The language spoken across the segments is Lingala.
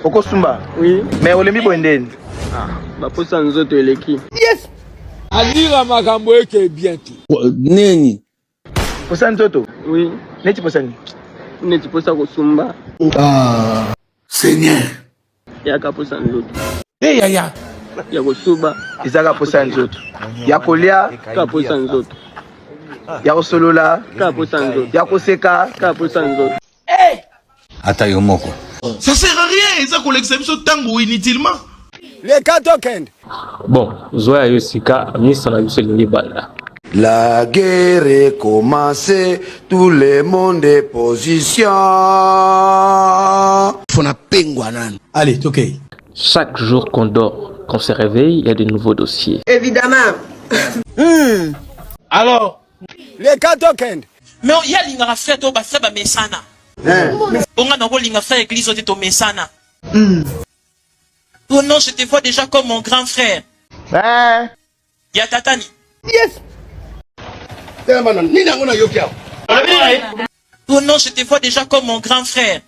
Okosumba? Oui. Mais olembi boye ndeni? Ah, baposa nzoto eleki. Yes. Alira makambo eke bien te. Nini? Posa nzoto? Oui. Neti posa nini? Neti posa kosumba. Ah. Seigneur. Yaka posa nzoto. Hey, yaya. Ya kosuba. Ezaka posa nzoto. Ya kolia. Ka posa nzoto. Ya kosolola. Ka posa nzoto. Ya koseka. Ka posa nzoto. Hey! Ata yo moko. Ça sert à rien, eza kolekisa biso tango inutilement. Leka tokende. Bon, zwa ya yo sika, misa na biso elingi ebanda. La guerre est commencée, tout le monde est position. Fona pengwa nanu. Allez, tokei. Chaque jour qu'on dort, qu'on se réveille, il y a de nouveaux dossiers. Évidemment. Alors, Leka tokende. Mais ye alingaka frère to ba frère ba mesana. Bonga na kolinga frère église ote to mesana. Oh non, je te vois déjà comme mon grand frère. Eh. Ya tatani. Yes. Telema nanu. Nini yango nayoki awa? Oh non, je te vois déjà comme mon grand frère.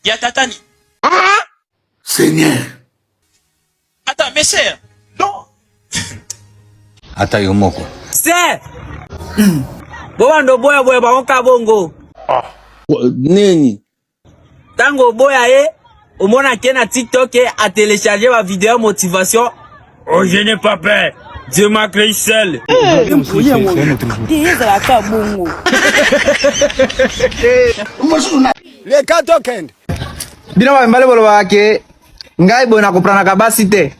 Ya tatani. Seigneur. Attends, mes sœurs. Non. Ata yo moko. Se bobanda oboya boya bango ka bongo. Ah. Nini? Tango oboya ye omona ke na TikTok a télécharger ba vidéo motivation. Oh, je n'ai pas peur. Dieu m'a créé seul. Ezalaka bongo. Leka tokende. Bino ba mibale bolobaka ke ngai boye nakomprenaka basi te.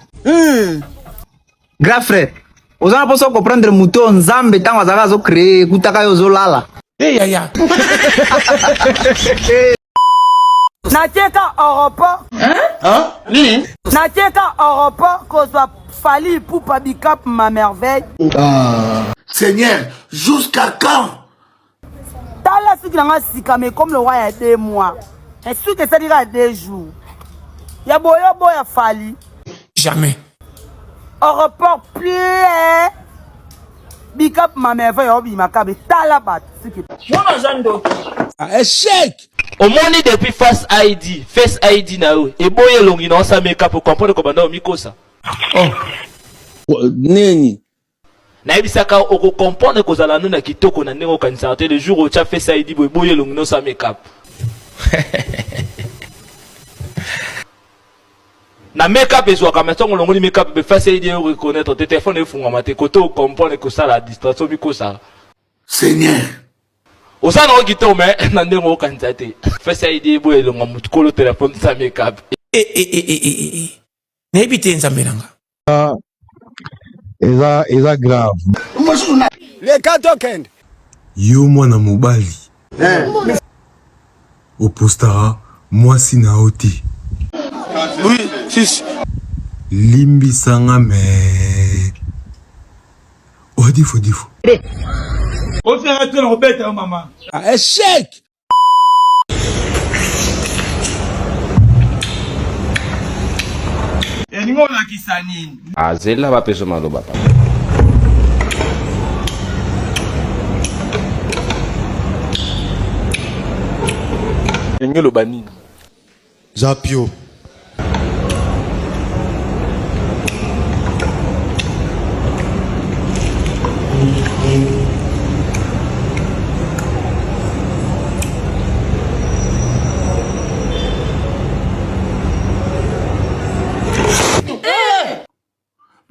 Grand frère, oza na mposa okomprendre moto oyo Nzambe ntango azalaka azo créer ekutaka yo ozolala. Hey, yaya. Nakeka aéroport. Hein? Nini? Nakeka aéroport kozwa Fally Ipupa Bicap ma merveille. Ah. Seigneur, jusqu'à quand? Tala suki na nga sika mais comme le roi ya deux mois. Mais suki esali kaka deux jours. Ya boyo boya Fally. Jamais. Aéroport plein. Bicap ma merveille obima kabe tala bato suki. Mwana aza ndoki. Ah, échec. Omoni depuis face ID, face ID na yo eboyi elongi na osa make up comprendre ko banda omikosa. Oh. Nini? Nayebisaka oko comprendre kozala no na kitoko na ndenge okanisaka te le jour otya face ID boye eboyi elongi na osa make up. Na make up ezwaka mais ntango olongoli make up be face ID yo reconnaître te telefone efungwama te kote o comprendre kosala distraction omikosaka. Seigneur. Oza na kitoko mais na ndenge okanisa te. Face ID eboyi elonga motu kolo telefone sa make up. Eh, eh, eh, eh, eh, eh. Nayebi te nzambe na nga. Eza eza grave. Leka tokende. Yo mwana mobali opostaka mwasi na yo te. Oui, si. Limbisa nga mais odifo difo. Ofera te na kobeta yo mama. Ah, échec. Elingi olakisa nini? Azela bapesa maloba papa. Elingi eloba nini? Zapio.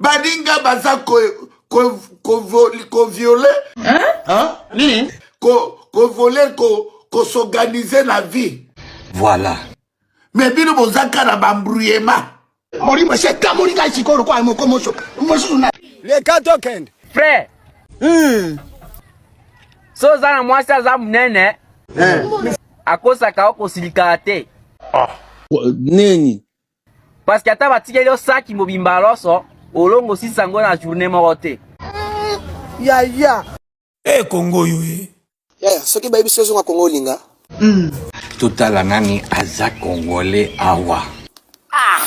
Baninga baza ko ko ko ko violer. Hein? Hein? Nini? Ko ko voler ko ko s'organiser la vie. Voilà. Mais bino boza kaka na ba embrouillement. Molimo esi etamoli ngai sikoyo lokola moko moso mosusu na. Leka tokende. Frère. So oza na mwasi aza munene. Akosaka yo kosilikaka te. Ah. Nini? Parce que ata batikeli yo saki mobimba ya loso, olongo osisa yango na journée moko te. Yaya. Eh Congo yo eh. Yaya, soki bayebi soki ozonga Congo olinga. Totala nani aza congolais awa. Ah!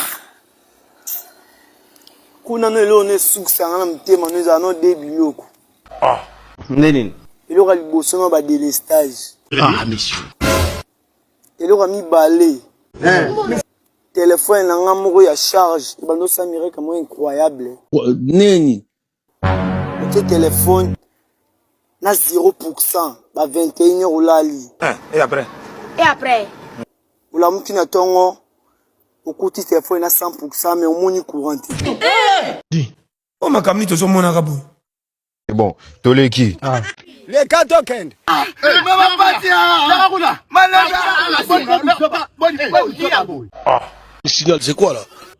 Kuna no eloko no esukisa nga na motema no ezala no de biloko. Ah. Nde nini? Eloko ya liboso no ba delestage. Ah, monsieur. Eloko ya mibale. Telefone na nga moko ya charge ebanda osala miracle moko incroyable. Nini? Otie telefone na 0 pourcent ba 21 heures olali. Et après? Et après? Olamuki na tongo okuti telefone na 100 pourcent mais omoni courant te. Di. O makambo nini tozomonaka boye? Bon, toleki. Ah. Leka tokende. Signal, c'est quoi là?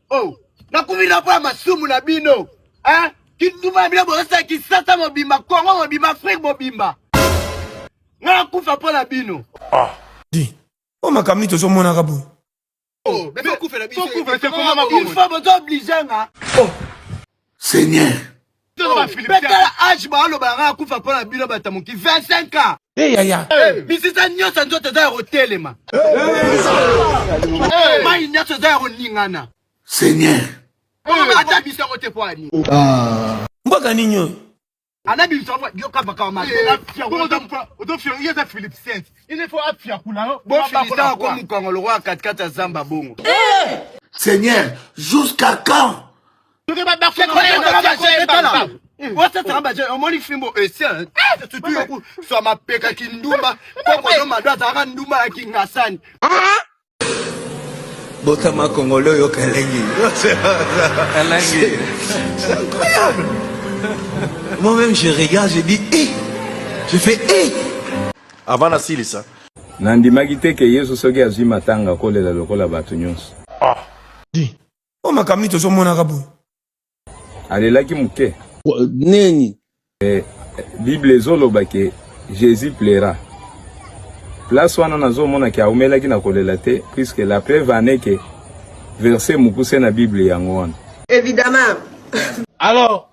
Oh, nakufi na mpo ya masumu na bino. Hein? Kindumba na bino bozosala Kisasa mobimba, Congo mobimba, Afrique mobimba. Nga nakufa mpo na bino. Ah. Di. O makambo nini tozomonaka boye? Il faut bozo oblige nga. Oh. Seigneur. Betala age baaloba nga akufa mpo na bino bato moki 25 ans. Hey, yaya. Misisa nyonso nzoto eza ya kotelema. Mai nyonso eza ya koningana. Seigneur. Ata biso yango te mpo ani. Mboka nini oyo? Ana biso yango yoka bakama. Bofilisaka ko mokongo lokola katikati ya zamba bongo. Seigneur, jusqu'à quand? Osasaka baje omoni fimbo esien surtout yoku swa mapeka kindumba kokono mado azalaka ndumba ya kingasani. Botama congolais oyoka elengi. C'est incroyable. Moi-même je regarde, je dis eh, je fais eh. Avant nasilisa. Nandimaki te ke Yesu soki azwi matanga akolela lokola bato nyonso. Ah. Di. O makambo nini tozomonaka boye? Alelaki moke. Nini? Eh, Bible ezoloba ke Jesus pleura. Place wana nazomona ke aumelaki na kolela te puisque la preuve en est ke verset mokuse na Bible yango wana. Évidemment. Alors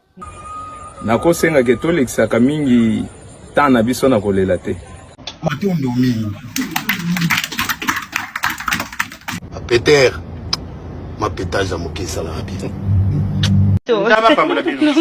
nakosenga ke tolekisaka mingi temps na biso na kolela te. Matondo mingi. Peter, mapetage ya moke esalaka bien. Nzambe apambola bino.